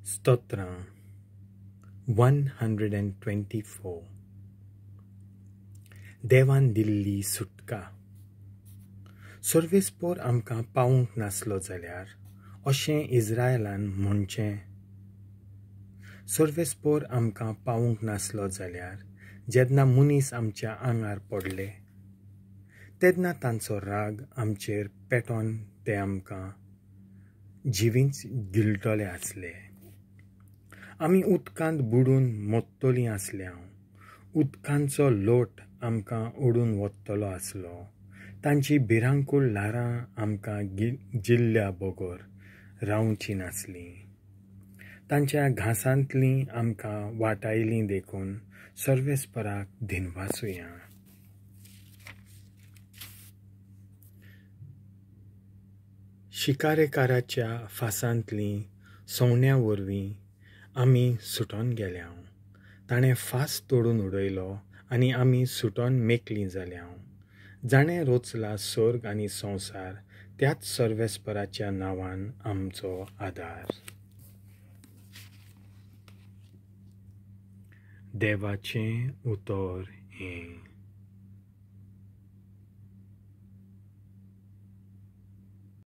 स्तोत्रां 124. देवान दिल्ली सुटका. सर्वेस्पोर आमकां पावूंक नासलो जाल्यार अशें इस्रायलान म्हणचें, सर्वेस्पोर आमकां पावूंक नासलो जाल्यार जेन्ना मनीस आमच्या आंगार पडले तेन्ना तांचो राग आमचेर पेटोन ते आमकां जिवींच गिळटले आसले. आमी उदकांत बुडून मोत्तलीं आसल्यांव, उदकांचो लोट आमकां ओडून वतलो आसलो. तांची भिरांकूळ ल्हारां आमकां जिल्ल्या बगर रावचीं नासलीं. तांच्या घांसांतलीं आमकां वाटायलीं देखून सर्वेस्पराक दिनवासुया. शिकारेकाराच्या फासांतलीं सवण्या वरवीं आमी सुटोन गेल्यांव. ताणें फास तोडून उडयलो आनी आमी सुटोन मेकळीं जाल्यांव. जाणें रोचला सर्ग आनी संवसार त्याच सर्वेस्पराच्या नांवान आमचो आदार. देवाचें उतर हें.